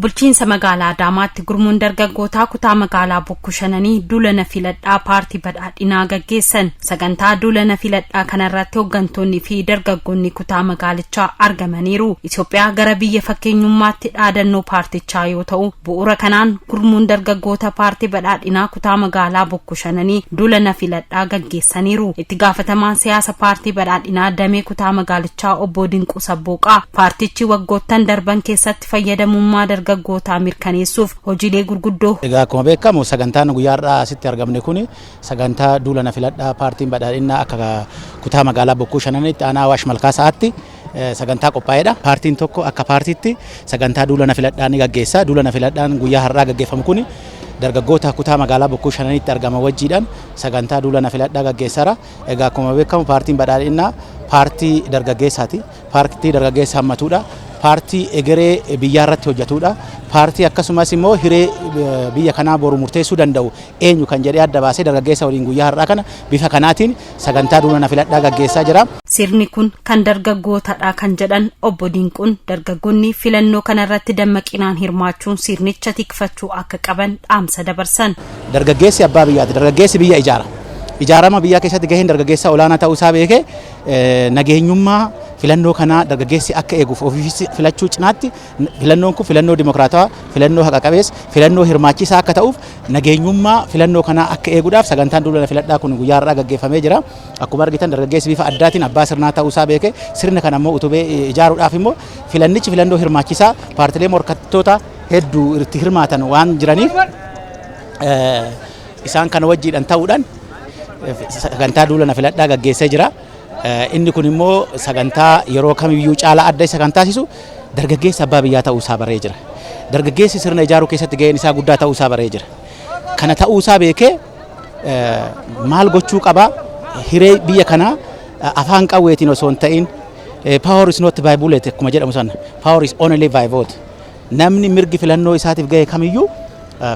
Bulchiinsa magaalaa Adaamaatti gurmuun dargaggootaa kutaa magaalaa Bokkuu Shananii duula na filadhaa Paartii Badhaadhinaa gaggeessan. Sagantaa duula na filadhaa kanarratti hooggantoonni fi dargaggoonni kutaa magaalichaa argamaniiru. Itoophiyaa gara biyya fakkeenyummaatti dhaadannoo paartichaa yoo ta'u, bu'uura kanaan gurmuun dargaggoota Paartii Badhaadhinaa kutaa magaalaa Bokkuu Shananii duula na filadhaa gaggeessaniiru. Itti gaafatamaan siyaasa Paartii Badhaadhinaa damee kutaa magaalichaa Obbo Dinquu Sabbooqaa paartichi waggoottan darban keessatti fayyadamummaa dargaggootaa mirkaneessuuf hojiilee gurguddoo Egaa akkuma beekamu, sagantaan guyyaa har'aa asitti argamne kun sagantaa duula na filadhaa Paartiin Badhaadhinaa akka kutaa magaalaa Bokkuu Shananitti, aanaa Awaash Malkaasaatti sagantaa qophaa'edha. Paartiin tokko akka paartiitti sagantaa duula na filadhaa ni gaggeessa. Duula na filadhaan guyyaa har'aa gaggeeffamu kun dargaggoota kutaa magaalaa Bokkuu Shananitti argama wajjiidhaan sagantaa duula na filadhaa gaggeessara. Egaa akkuma beekamu, Paartiin Badhaadhinaa paartii dargaggeessaati. Paartii dargaggeessa hammatuudha. Paartii egeree biyyaa irratti hojjetudha. Paartii akkasumas immoo hiree biyya kanaa boru murteessuu danda'u eenyu kan jedhee adda baasee dargaggeessa waliin guyyaa har'aa kana bifa kanaatiin sagantaa duula na filadhaa gaggeessaa jira. Sirni kun kan dargaggootadha kan jedhan Obbo Dinquun, dargaggoonni filannoo kanarratti dammaqinaan hirmaachuun sirnicha tikfachuu akka qaban dhaamsa dabarsan. Dargaggeessi abbaa biyyaati. Dargaggeessi biyya ijaara. Ijaarama biyyaa keessatti gaheen dargaggeessaa olaanaa ta'uu isaa beekee, nageenyummaa filannoo kanaa dargaggeessi akka eeguuf, ofiifis filachuu cinaatti filannoon kun filannoo dimokiraatawaa, filannoo haqa qabeessa, filannoo hirmaachisaa akka ta'uuf, nageenyummaa filannoo kanaa akka eeguudhaaf sagantaan duula filadhaa kun guyyaa har'aa gaggeeffamee jira. Akkuma argitan, dargaggeessi bifa addaatiin abbaa sirnaa ta'uu isaa beekee, sirna kana immoo utubee ijaaruudhaaf immoo filannichi filannoo hirmaachisaa paartilee morkattoota hedduu itti hirmaatan waan jiraniif, isaan kana wajjiidhaan ta'uudhaan sagantaa duula na filadhaa gaggeessee jira. Inni kun immoo sagantaa yeroo kamiyyuu caalaa adda isa kan taasisu dargaggeessa abbaa biyyaa ta'uu isaa baree jira. Dargaggeessi sirna ijaaruu keessatti gaheen isaa guddaa ta'uu isaa baree jira. Kana ta'uu isaa beekee maal gochuu qaba? Hiree biyya kanaa afaan qawweetiin osoo hin ta'in, "Power is not by bullet" akkuma jedhamu sana, "Power is only by vote." Namni mirgi filannoo isaatiif gahe kamiyyuu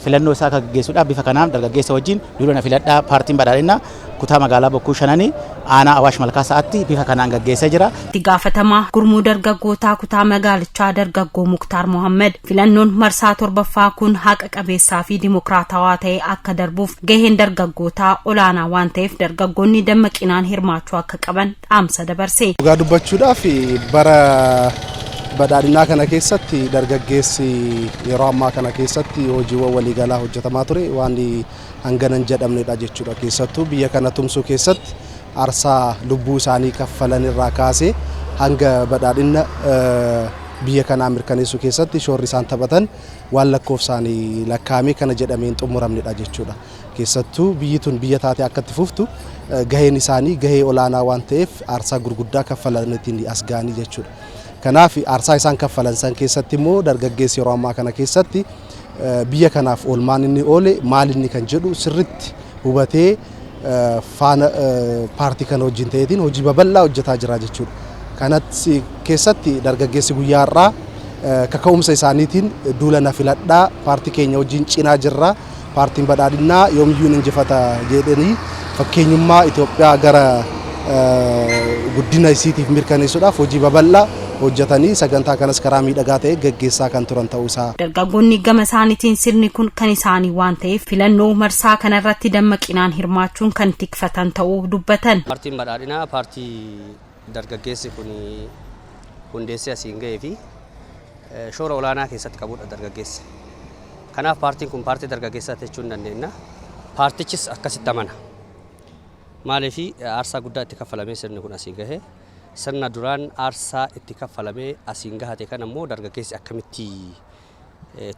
filannoo isaa akka gaggeessuudhaaf bifa kanaan dargaggeessa wajjin duula na filadhaa Paartiin Badhaadhinaa kutaa magaalaa Bokkuu Shananii, aanaa Awaash Malkaa Sa'aatti bifa kanaan gaggeessee jira. Itti gaafatamaa gurmuu dargaggootaa kutaa magaalichaa dargaggoo Muktaar Mohammed, filannoon marsaa torbaffaa kun haqa qabeessaa fi dimokiraatawaa ta'e akka darbuuf gaheen dargaggootaa olaanaa waan ta'eef, dargaggoonni dammaqinaan hirmaachuu akka qaban dhaamsa dabarse. Dhugaa dubbachuudhaaf, bara Badhaadhinaa kana keessatti dargaggeessi yeroo ammaa kana keessatti hojiiwwan waliigalaa hojjetamaa ture waan hangana hin jedhamnedha jechuudha. Keessattuu biyya kana tumsuu keessatti aarsaa lubbuu isaanii kaffalan irraa kaasee hanga badhaadhina biyya kanaa mirkaneessuu keessatti shoorri isaan taphatan waan lakkoofsaan lakkaa'amee kana jedhamee hin xumuramnedha jechuudha. Keessattuu biyyi tun biyya taate akka itti fuftu gaheen isaanii gahee olaanaa waan ta'eef, aarsaa gurguddaa kaffalaniitiin as ga'anii jechuudha. Kanaaf aarsaa isaan kaffalan san keessatti immoo dargaggeessi yeroo ammaa kana keessatti biyya kanaaf oolmaan inni oole maal inni kan jedhu sirritti hubatee, faana paartii kana wajjin ta'eetiin hojii babal'aa hojjetaa jira jechuudha. Kanatti keessatti dargaggeessi guyyaa har'aa kaka'umsa isaaniitiin duula na filadhaa, paartii keenya wajjin cinaa jirra, Paartiin Badhaadhinaa yoomiyyuu hin injifata jedhanii, fakkeenyummaa Itoophiyaa gara guddina isiitiif mirkaneessuudhaaf hojii babal'aa hojjetanii, sagantaa kanas karaa miidhagaa ta'e gaggeessaa kan turan ta'uu isaa. Dargaggoonni gama isaaniitiin sirni kun kan isaanii waan ta'eef, filannoo marsaa kanarratti dammaqinaan hirmaachuun kan tikfatan ta'uu dubbatan. Paartiin Badhaadhinaa paartii dargaggeessi kun hundeessee asiin ga'ee fi shoora olaanaa keessatti qabudha dargaggeessi. Kanaaf paartiin kun paartii dargaggeessaa jechuu hin dandeenya. Paartichis akkasitti amana. Maaliif? Aarsaa guddaa itti kaffalamee sirni kun asiin gahe. Sirna duraan aarsaa itti kaffalamee asiin gahate kana immoo dargaggeessi akkamitti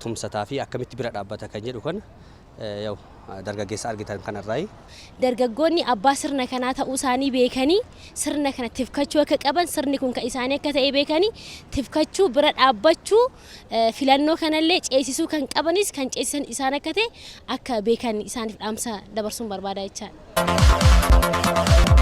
tumsataa fi akkamitti bira dhaabbata kan jedhu kana yaw dargaggeessa argitan kanarraayi. Dargaggoonni abbaa sirna kanaa ta'uu isaanii beekanii sirna kana tifkachuu akka qaban, sirni kun kan isaanii akka ta'e beekanii tifkachuu, bira dhaabbachuu, filannoo kanallee ceesisuu kan qabanis kan ceesisan isaan akka ta'e akka beekan isaaniif dhaamsa dabarsuun barbaada jechaadha.